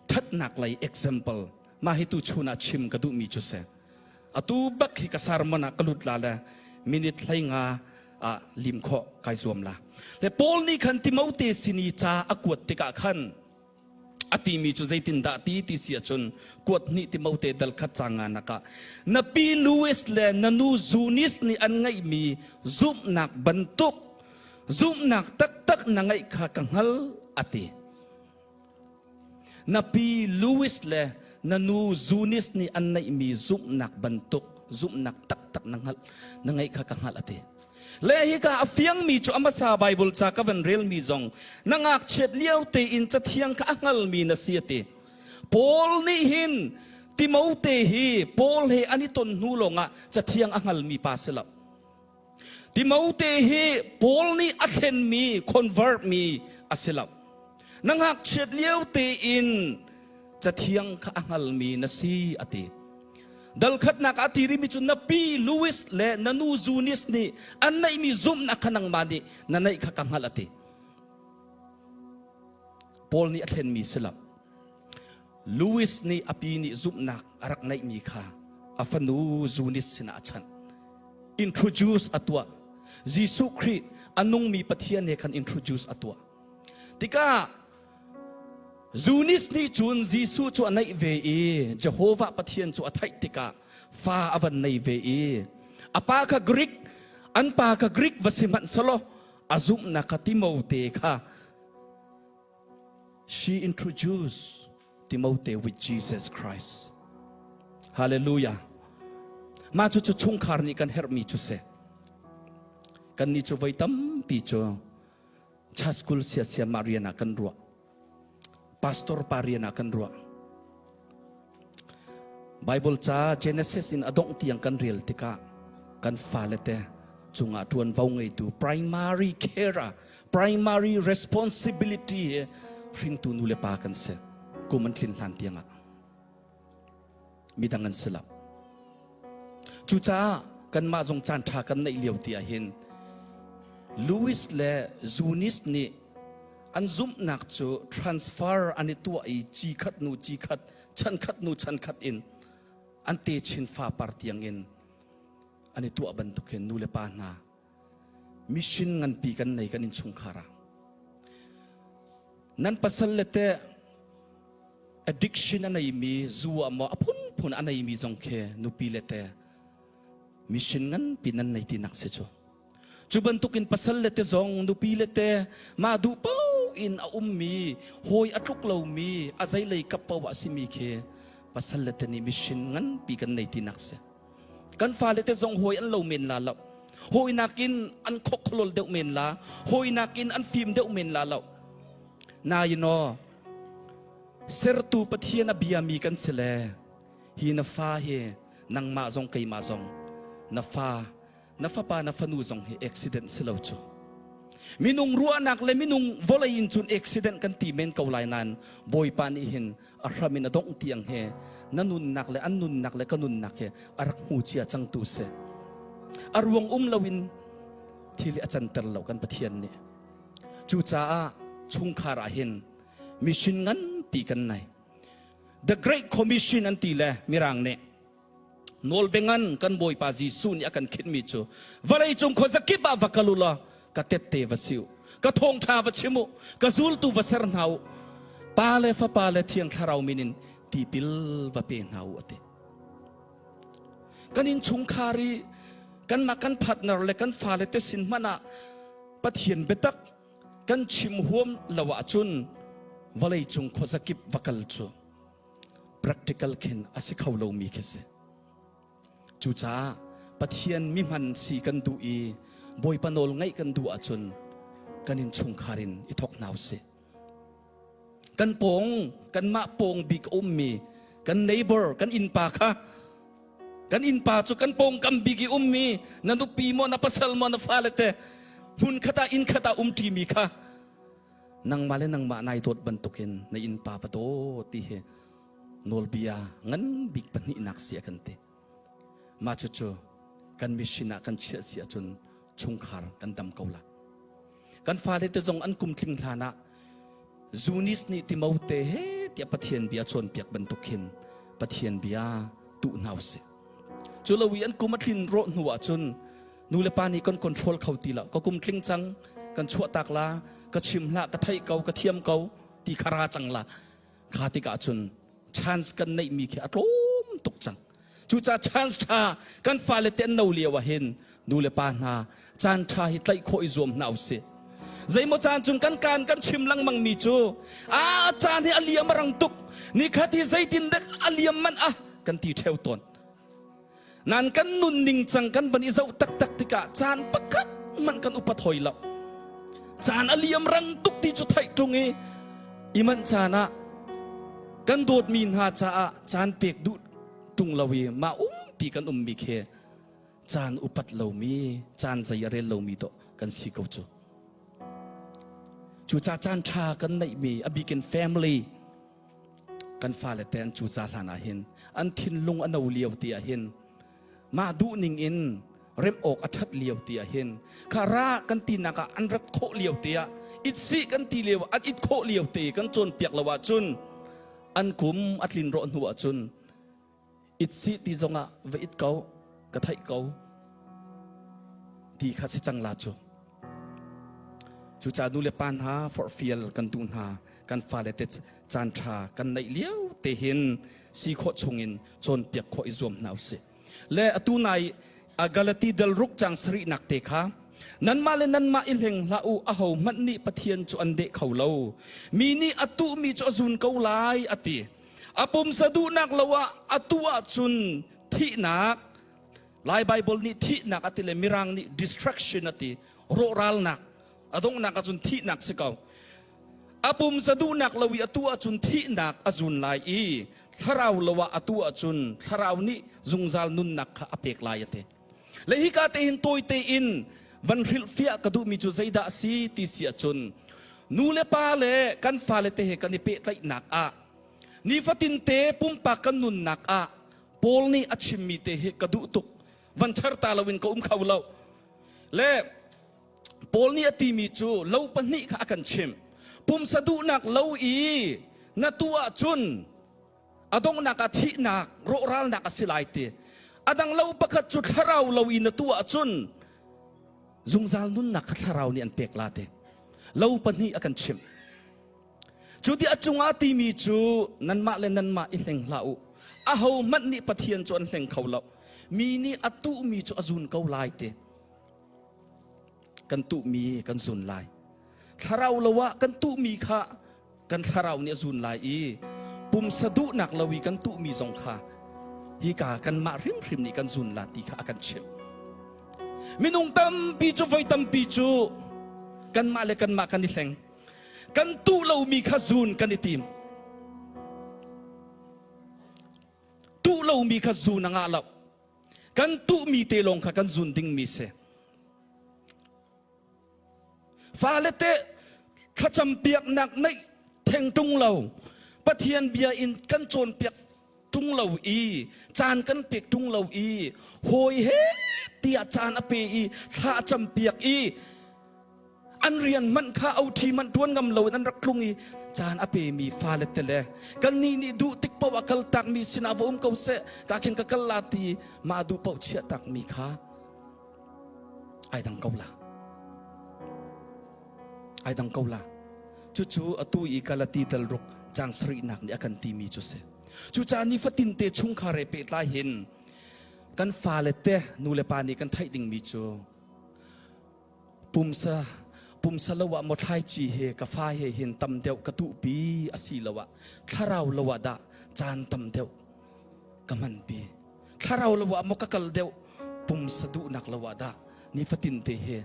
thatnak lei example mah hi tu chun ah chim ka duhmi cu si atu bak hi ka sermon ah ka lut la le minute hlei nga ah lim khawh kai zuam la le Paul nih khan Timote sin i ca a kuat tikah khan a timi cu zeitindah ti ti si ahcun kuat hnih Timote dal khat canga nak ah na pi Louis le na nu Zunis nih an ngeihmi zumhnak bantuk zumhnak taktak na ngeih kha ka hngal a ti. Na pi Louis le na nu Zunis nih an neihmi zumhnak bantuk zumhnak taktak na hngalh na ngeih kha ka hngalh a ti. Le hika a fiangmi cu a hmasa Bible ca ka van relmi zong na ngakchiat lio tein cathiang kha a hngalmi na si a ti. Paul nih hin Timote hi Paul he an i ton hnu lawngah cathiang a hngalmi pa si lo. Timote hi Paul nih a thlenmi convert mi a si lo. Na ngakchiat lio tein cathiang kha a hngalmi na si a ti. Dal khatnak ah ti rimi cu na pi Louis le na nu Zunis nih an neihmi zumhnak kha nangmah nih na neih kha ka hngalh a ti. Paul nih a thlenmi si lo. Louis nih a pi nih zumhnak a rak neihmi kha a fanu Zunis sinah a chanh. Introduce a tuah. Jesuh Khrih a nungmi Pathian he khan introduce a tuah. Tikah Zunis nih cun Jesuh cu a naih ve i Jehovah Pathian cu a theih tikah fa a van nei ve i a pa kha Greek an pa kha Greek va si hmanh selaw a zumhnak kha Timote kha she introduced Timote with Jesus Christ. Hallelujah. Mah cu cu chungkhar nih kan herhmi cu si. Kan nih cu voi tampi cu Church school siasiam ah rian ah kan ruah. Pastor pa rian ah kan ruah. Bible ca Genesis in a dongh tiang kan rel tikah kan fale te cungah ṭuanvo ngeitu primary care primary responsibility hi hringtu nu le pa kan si kum an tlin hlan tiangah midang an si lo. Cucaah kanmah zong caan ṭha kan neih lio ti ahhin Louis le Zunis nih an zumhnak cu transfer an i tuah i ci khat nu ci khat chan khat nu chan khat in an techin fapar tiang in an i tuah bantuk hin nu le pa hna mission nganpi kan nei kan innchungkhar ah nan pasal le te addiction a neimi zu ah maw a phunphun a neimi zong khi nupi le te mission nganpi nan nei ti nak si cu cu bantukin pasal le te zong nupi le te mah duh paoh in a ummi hawi a tluk lomi a zeilei kap paoh a simi khi pasal le te nih mission nganpi kan nei ti nak si Kan fale te zong hawi an lo men la lo. Hawi nakin an khokholol deuh men la. Hawi nakin an fim deuh men la lo. Nain aw, sertu Pathian a biami kan si le hi na fa hi nangmah zong keimah zong na fa na fapa na fanu zong hi accident si lo cu minung ruahnak le minung vawlei in cun accident kan ti men ko lai nain Bawipa nih hin a hram in a dongh tiang he na nunnak le an nunnak le ka nunnak he a rak hmu cia cangtu si a ruang um loin thil a canter lo kan Pathian nih cucaah chungkhar ah hin mission nganpi kan nei. The Great Commission an ti le Mirang nih nawlbengan kan Bawipa Jesuh nih a kan khinhmi cu vawleicung khuazakip ah va kal u law ka tette va si u ka thawngṭha va chim u ka zultu va ser hna u Pa le Fapa le Thiang Thlarau min in tipil va pe hna u a ti. Kan innchungkhar i kanmah kan partner le kan fale te sin hmanh ah Pathian biatak kan chim huam lo ahcun vawleicung khuazakip va kal cu practical khin a si kho lomi khi si. Cucaah Pathian mihman si kan duh i Bawipa nawl ngaih kan duh ahcun kan innchungkhar in i thawk hna usih. Kan pawng, kanmah pawng bik a ummi kan neighbor, kan innpa kha kan innpa cu kan pawngkam bik i ummi na nupi maw na pasal maw na fale te hmun khat ah inn khat ah umṭimi kha nangmah le nangmah nai dawt bantukin na innpa va daw ti hi nawlbia ngan bik pahnihnak si a kan ti. Mah cucu kan mission ah kan chiah si ahcun chungkhar kan dam ko la. Kan fale te zong an kum tling hlan ah Zunis nih Timote he tiah Pathian bia cawnpiak bantuk hin Pathian bia tuh hna usih. Cu lo i an kum a tlin rawh hnu ahcun nu le pa nih kan control kho ti lo. Ka kum tling cang, kan chuahtak la, ka chim hlah, ka theih ko, ka thiam ko ti kha ra cang la. Kha tikah cun chance kan neihmi khi a tlawm tuk cang. Cucaah chance ṭha kan fale te an no lio ah hin nu le pa hna caan ṭha hi tlaih khawh i zuam hna usih. Zeimaw caan cun kan kaan kan chim lengmang mi cu a caan hi a liam a rang tuk nikhat hi zeitin dek a liam manh ah kan ti ṭheo tawn. Nan kan nunning cang kan van i zoh taktak tikah caan pakhat hmanh kan upat hoi lo. Caan a liam rang tuk ti cu theih ṭung i i manh caan ah kan dawtmi hna caah caan pek duh ṭung lo i mah umpi kan ummi khi caan upat lomi, caan zei a rel lomi dawh kan si ko cu. Cucaah caan ṭha kan neihmi a bikin family kan fale te an cuca hlan ah hin an thinlung a no lio ti ah hin mah duh ning in remh awk a ṭhat lio ti ah hin kha ra kan tinak ah an rat khawh lio te ah it si kan ti lio an it khawh lio te kan cawnpiak lo ahcun an kum a tlin rawh hnu ahcun it si ti zongah va it ko ka theih ko ti kha si cang la cu Cucaah nu le pa hna forhfial kan duh hna. Kan fale te caan ṭha kan neih lio te hin si khawh chungin cawnpiak khawh i zuam hna usih. Le atu nai Galati dal ruk cang sarihnak te kha nanmah le nanmah i hleng hlah u aho hmanh nih Pathian cu an deh kho lo. Mi nih a tuhmi cu a zun ko lai a ti. A pumsa duhnak lo ah a tuh ahcun thihnak Lai Bible nih thihnak a ti le Mirang nih destruction a ti rawhralnak a donghnak ahcun thihnak si ko a pumsa duhnak lo i atu ahcun thihnak a zun lai i thlarau lo ah atu ahcun thlarau nih zungzal nunnak kha a pek lai a ti le hika te hin tawi tein van hrilhfiah ka duhmi cu zeidah a si ti si ahcun nu le pa le kan fale te he kan i pehtlaihnak ah nifatin te pumpak kan nunnak ah Paul nih a chimmi te hi ka duh tuk. Van char ta loin ka um kho lo. Le Paul nih a timi cu lo pahnih kha a kan chimh. Pumsa duhnak lo i na tu ahcun a donghnak ah thihnak, rawhralnak a si lai ti. A dang lo pakhat cu thlarau lo i na tu ahcun zungzal nunnak kha thlarau nih an pek la ti. Lo pahnih a kan chimh. Cu ti a cungah timi cu nanmah le nanmah i hleng hlah u. Aho hmanh nih Pathian cu an hleng kho lo. Mi nih a tuhmi cu a zun ko lai ti. Kan tuhmi kan zun lai. Thlarau lo ah kan tuhmi kha kan thlarau nih a zun lai i pumsa duhnak lo i kan tuhmi zong kha hika kanmah hrimhrim nih kan zun la ti kha a kan chimh. Minung tampi cu voi tampi cu kanmah le kanmah kan i hleng. Kan tuh lomi kha zun kan i tim. Tuh lomi kha zun a ngah lo. Kan tuhmi te lawng kha kan zun dingmi si. Fale te thlacam piaknak neih theng ṭung lo. Pathian bia in kan cawnpiak ṭung lo i caan kan pek ṭung lo i hawi he tiah caan a pe i thla a campiak i. An rian hmanh kha OT hmanh ṭuan ngam lo in an rak tlung i caan a pemi fale te le kannih nih duh tik paoh a kal takmi sinah va um ko seh ka khin ka kal la ti mah duh paoh chiah takmi kha ai dang ko la. Ai dang ko la. Cucu atu i Galati dal ruk cang sarihnak nih a kan timi cu si. Cucaah nifatin te chungkhar he pehtlai hin kan fale te nu le pa nih kan theih dingmi cu pumsa pumsa lo ah maw thlaici he ka fa he hin tam deuh ka tuhpi asi lo ah thlarau lo ah dah caan tam deuh ka hmanpi thlarau lo ah maw ka kal deuh pumsa duhnak lo ah dah nifatin te he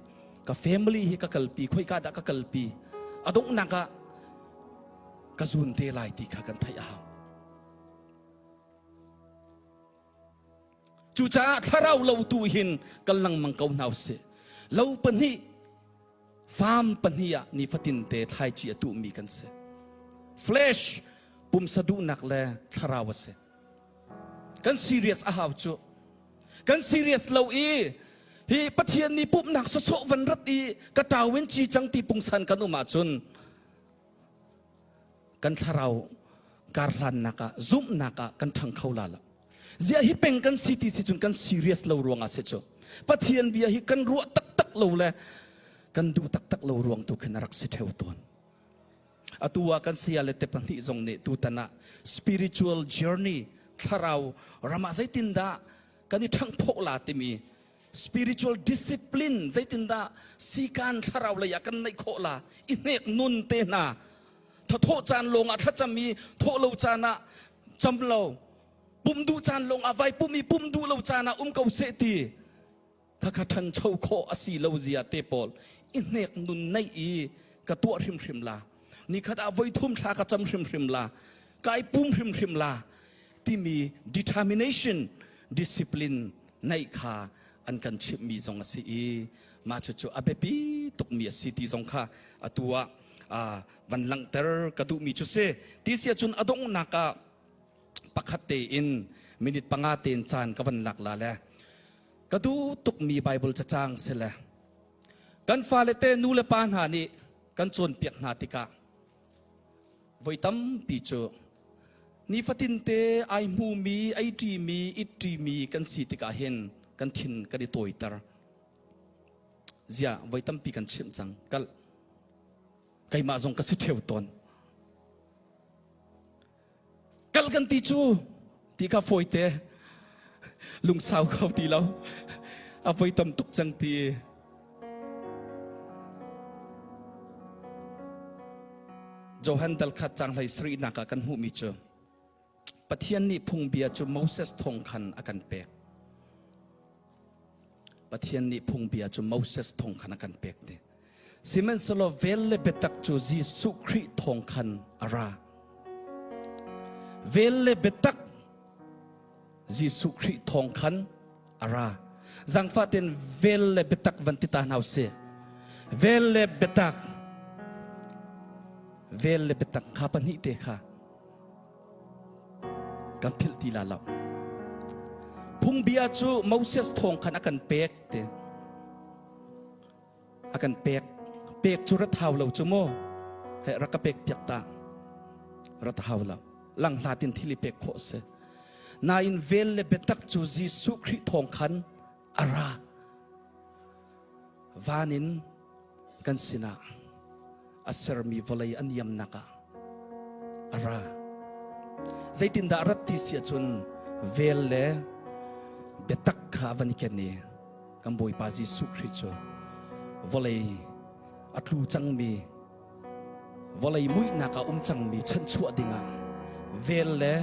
ka family hi ka kalpi khoika dah ka kalpi a donghnak ah ka zun te lai ti kha kan theih a hau Cucaah thlarau lo tu hin kal lengmang ko hna usih. Lo pahnih, farm pahnih ah nifatin te thlaici a tuhmi kan si. Flesh, pumsa duhnak le thlarau a si. Kan serious a hau cu. Kan serious lo i hi Pathian nih pumhnak sawsawh van rat i ka ṭau in ci cang ti pungsan kan um ahcun kan thlarau karhlannak ah zumhnak ah kan ṭhang kho la lo ziah hi peng kan si ti si cun kan serious lo ruangah si cu Pathian bia hi kan ruah taktak lo le kan duh taktak lo ruang tu khin a rak si ṭheu tawn atu ah kan saya le te pahnih zong nih tutan ah spiritual journey thlarau ram ah zeitindah kan i ṭhangphawh la timi spiritual discipline zeitindah sikan thlarau lei ah kan neih khawh la i hnek nun te hna thawh caan lawng ah thlacam i thawh lo caan ah cam lo pum duh caan lawng ah vai pum i pum duh lo caan ah um ko seh ti khakha ṭhancho khawh a si lo zia te pawl i hnek nun neih i ka tuah hrimhrim la nikhat ah voi thum thla ka cam hrimhrim la kai pum hrimhrim la timi determination discipline neih kha an kan chimhmi zong a si i mah cucu a biapi tukmi a si ti zong kha atu ah van langhter ka duhmi cu si. Ti si ahcun a donghnak ah pakhat tein minute panga tein caan ka van lak la le ka duh tukmi Bible cacang si le kan fale te nu le pa hna nih kan cawnpiak hna tikah voi tampi cu nifatinte ai hmumi ei ṭimi it ṭimi kan si tikah hin kan thin kan i tawiter ziah voi tampi kan chimh cang kal keimah zong ka si ṭheu tawn kal kan ti cu ti kha fawite lungsau kho ti lo a voi tam tuk cang ti Johan dal khat cang hlei sarihnak ah kan hmuhmi cu Pathian nih phungbia cu Moses thawng khan a kan pek. Pathian nih phungbia cu Moses thawng khan a kan pek ti. Sihmanhsehlaw vel le biatak cu Jesuh Khrih thawng khan a ra. Vel le biatak Jesuh Khrih thawng khan a ra. Zangfah tein vel le biatak van ti ta hna usih. Vel le biatak vel le biatak kha pahnih te kha kan philh ti la lo. Phungbia cu Moses thawng khan a kan pek te. A kan pek. Pek cu rat hau lo cu mu. He rak ka pek piak ta. Rat hau lo. Lang hlat in thil i pek khawh si. Nain vel le biatak cu Jesuh Khrih thawng khan a ra. Van in kan sinah a sermi vawlei a niamnak ah a ra. Zeitindah a rat ti si ahcun vel le biatak kha a van i ken i kan Bawipa Jesuh Khrih cu vawlei a tlu cangmi vawlei muihnak ah um cangmi chanchuah dingah vel le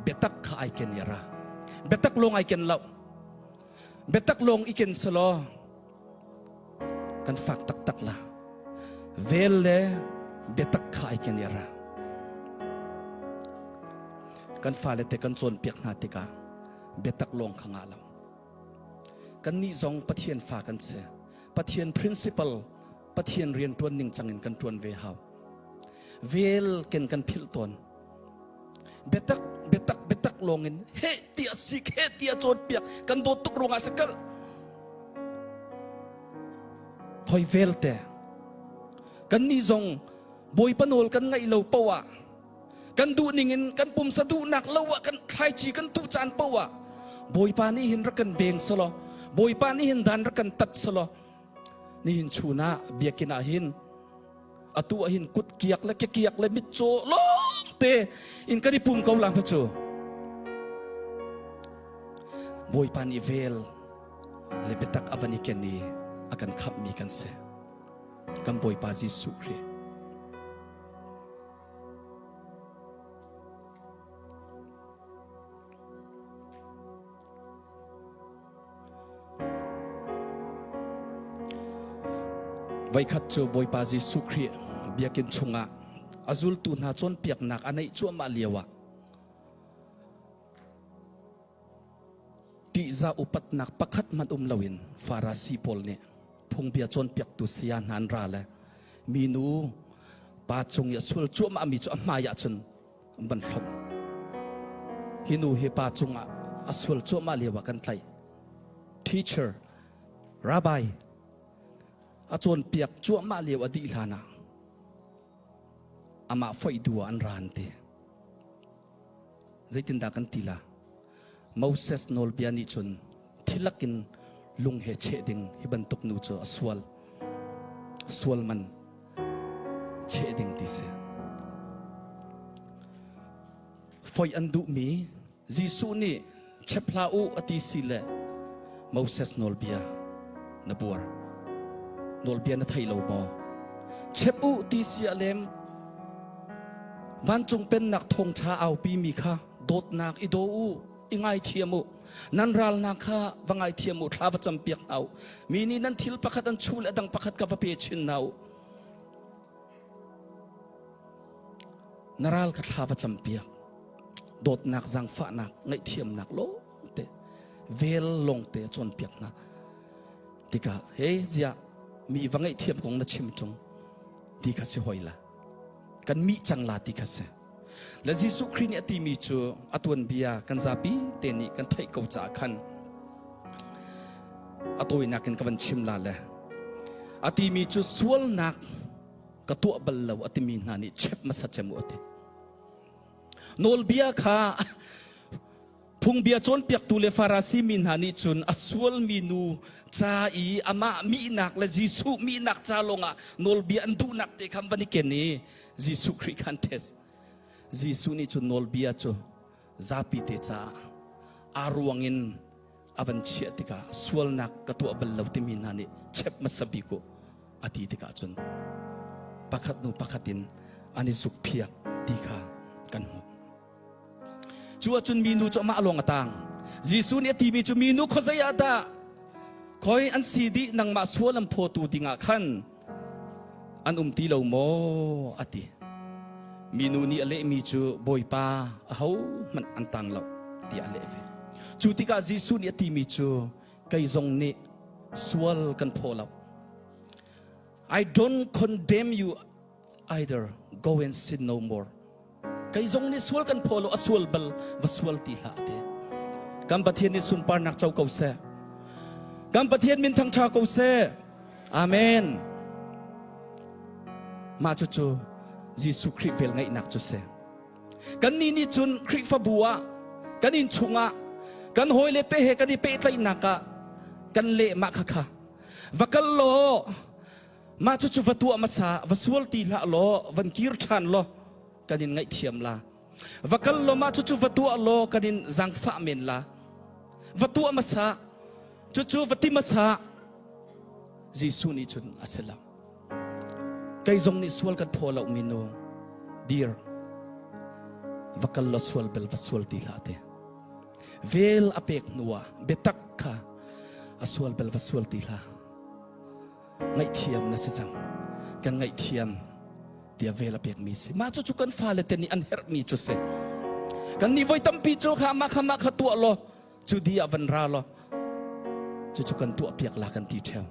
biatak kha ai ken i a ra. Biatak lawng ai ken lo. Biatak lawng i ken selaw kan fak taktak la. Vel le biatak kha ai ken i a ra. Kan fale te kan cawnpiak hna tikah biatak lawng kha ngah lo. Kannih zong Pathian fa kan si. Pathian principle, Pathian rian ṭuan ning cang in kan ṭuan ve hau. Vel ken kan philh tawn. Biatak, biatak, biatak lawng in heh tiah sik, heh tiah cawnpiak, kan dawt tuk ruangah si kal. Hoi vel te. Kannih zong Bawipa nawl kan ngaih lo poah kan duh ning in kan pumsa duhnak lo ah kan thlaici kan tuh caan poah ah Bawipa nih hin rak kan deng selaw Bawipa nih hin dan rak kan tat selaw nihin chun ah biakinn ah hin atu ah hin kut kiak le ke kiak le mitcaw lawng te in kan i pum ko lang cu Bawipa nih vel le biatak a van i ken i a kan khamhmi kan si. Kan Bawipa Jesuh Khrih. Voikhat cu Bawipa Jesuh Khrih biakinn chungah a zultu hna cawnpiaknak a neih cuahmah lioah Ṭihzah upatnak pakhat hmanh um loin Farasi pawl nih phungbia cawnpiaktu saya hna an ra le minu pa cung i a sual cuahmahmi cu a hmai ah cun an van hlonh. Hi nu hi pa cungah a sual cuahmah lio ah kan tlaih. Teacher, rabbi, a cawnpiak cuahmah lio a dih hlan ah amah foih duh ah an ra an ti. Zeitindah kan ti la? Moses nawlbia nih cun thilak in lung he cheh ding hi bantuk nu cu a sual. Sual man cheh ding ti si. Foi an duhmi Jesuh nih chep hlah u a ti si le Moses nawlbia na buar. Nawlbia na thei lo maw? Chep u ti si a lem vancung pennak thawngṭha aupi mi kha dawtnak i daw u i ngaithiam u nan ralnak kha va ngaithiam u thla va campiak hna u mi nih nan thil pakhat an chuh le a dang pakhat ka va pe chin hna u na ral kha thla va campiak dawtnak zaangfahnak ngaihthiamnak lawngte vel lawngte a cawnpiak hna tikah he ziah mi va ngaihthiam kong na chim tung ti kha si hoi la kan mih cang la ti kha si le Jesuh Khrih nih a timi cu a tuanbia kan zapi te nih kan theih ko caah khan a tawinak in ka van chim la le a timi cu sualnak ka tuah bal lo a timi hna nih chep hmasa cem u a ti Nawlbia kha phungbia cawnpiaktu le Farasi mi hna nih cun a sualmi nu ca i amah mihnak le Jesuh mihnak ca lawngah nawlbia an duhnak te kha an van i ken i Jesuh Khrih kha an test. Jesuh nih cun nawlbia cu zapi te caah aa ruang in a van chiah tikah sualnak ka tuah bal lo timi hna nih chep hmasa bik u a ti tikah cun pakhat hnu pakhat in an i zukphiak ti kha kan hmuh. Cu ahcun minu cu amah lawng a tang. Jesuh nih a timi cu minu khuazei ah dah khoi an si dih nangmah sual an phawtu dingah khan an um ti lo maw a ti. Minu nih a lehmi cu Bawipa ahohmanh an tang lo tiah a leh ve. Cu tikah Jesuh nih a timi cu kei zong nih sual kan phaw lo. I don't condemn you either. Go and sin no more. Kei zong nih sual kan phaw lo, a sual bal va sual ti hlah ti. Kan Pathian nih sunparnak co ko seh. Kan Pathian min thangṭha ko seh. Amen. Mah cucu Jesuh Khrih vel ngeihnak cu si. Kannih nih cun Khrihfabu ah kan inn chungah kan hawile te he kan i pehtlaihnak ah kan leh mah khakha va kal law mah cucu va tuah hmasa va sual ti hlah law van kir ṭhan law kan in ngaihthiam la va kal law mah cucu va tuah law kan in zaangfah men la va tuah hmasa cucu va ti hmasa Jesuh nih cun a si lo Kei zong nih sual kan phaw lo minu dir va kal law sual bel va sual ti hlah te vel a pek hnu ah biatak kha a sual bel va sual ti hlah ngaihthiam na si cang kan ngaihthiam tiah vel a pek mi si mah cu cu kan fale te nih an herh mi cu si kan nih voi tampi cu kha mah kha mah kha tuah law cu di ah van ra law cucu kan tuah piak la kan ti theo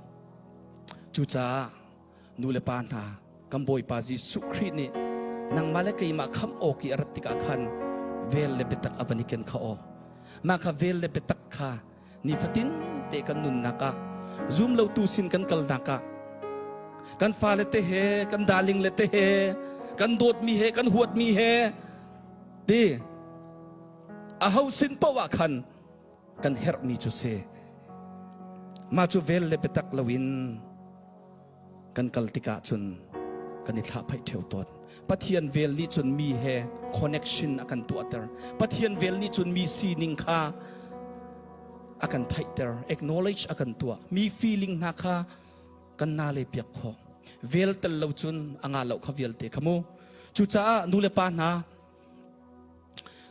Cucaah nu le pa hna kan Bawipa Jesuh Khrih nih nangmah le keimah khamh awk i a rat tikah khan vel le biatak a van i ken kha aw. Mah kha vel le biatak kha nifatin te kan nunnak ah zumlotu sin kan kalnak ah. Kan fale te he, kan darling le te he, kan dawtmi he, kan huatmi he, ti a ho sin paoh ah khan kan herhmi cu si. Mah cu vel le biatak loin kan kal tikah cun kan i thlahphaih ṭheo tawn. Pathian vel nih cun mi he connection a kan tuahter. Pathian vel nih cun mi sining kha a kan theihter, acknowledge a kan tuah. Mi feeling hna kha kan na le piak khawh. Vel tel lo cun a nga lo kha vialte kha mu. Cucaah nu le pa hna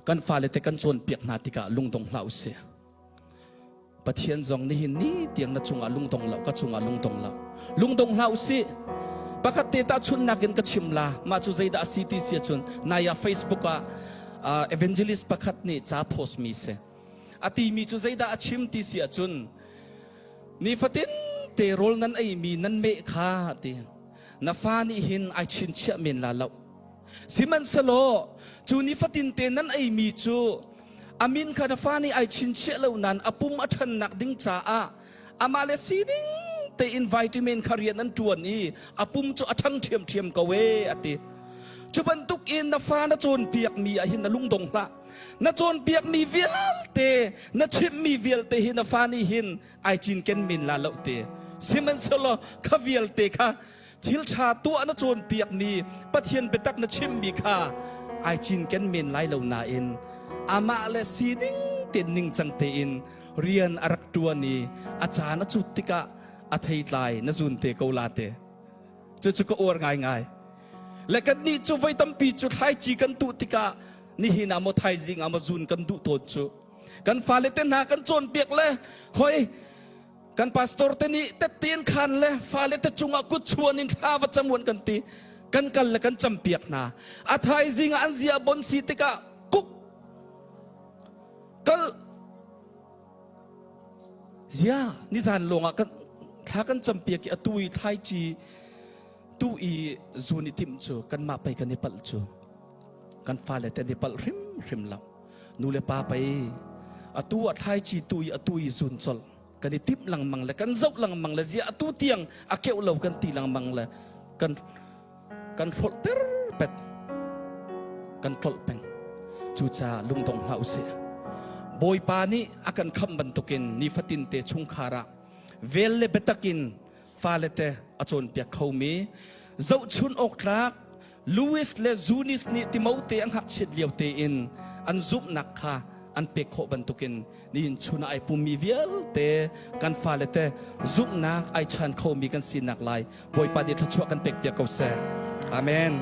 kan fale te kan cawnpiak hna tikah lungdong hlah usih. Pathian zong nihin ni tiang na cungah lungdong lo ka cungah lungdong lo lungdong hlah usih pakhat te tahchunhnak in ka chim la mah cu zeidah a si ti si ahcun nai ah Facebook ah uh, evangelist pakhat nih ca post mi si a timi cu zeidah a chim ti si ahcun nifatin te rawl nan ei mi nan meh kha ti na fa nih hin ai chinchiah men la lo Sihmanhsehlaw cu nifatin te nan eimi cu a min kha na fa nih ai chinchiah lo nain a pum a ṭhannak ding caah amah le sining tein vitamin kha rian an ṭuan i a pum cu a ṭhang ṭhiamṭhiam ko ee a ti. Cu bantuk in na fa na cawnpiakmi ah hin na lungdong hlah. Na cawnpiakmi vialte, na chimhmi vialte hi na fa nih hin ai cinken men la lo te. Sihmanhsehlaw kha vialte kha Thil ṭha tuah na cawnpiakmi Pathian biatak na chimmi kha ai cinken men lai lo nain amah le sining tein ningcang tein rian a rak ṭuan i a caan a cut tikah a theitlai na zun te ko la te. Cucu ka uar ngaingai. Le kannih cu voi tampi cu thlaici kan tuh tikah nihin ah maw thaizing ah maw zun kan duh tawn cu. Kan fale te hna kan cawnpiak le khoi Kan pastor te nih tette in khan le fale te cungah kut chuan in thla va cam uan kan ti. Kan kal le kan campiak hna. A thaizing ah an zia bon si tikah kuk kal zia nizan lawng ah kan thla kan campiak i atu i thlaici tu i zun i timh cu kanmah pei kan i palh cu. Kan fale te an i palh hrimhrim lo. Nu le pa pei atu ah thlaici tu i atu i zun colh kan i timh lengmang le kan zoh lengmang le zia atu tiang a keuh lo kan ti lengmang le kan kan hrolhter pet kan tlolh peng cucaah lungdong hlah usih Bawipa nih a kan khamh bantukin nifatin te chungkhar ah vel le biatak in fale te a cawnpiak khomi zohchun awk tlak Louis le Zunis nih Timote a ngakchiat lio tein an zumhnak kha an pek khawh bantukin nihin chun ah ai pummi vialte kan fale te zumhnak ai chan khomi kan sinak lai Bawipa nih thluachuah kan pek piak ko seh. Amen.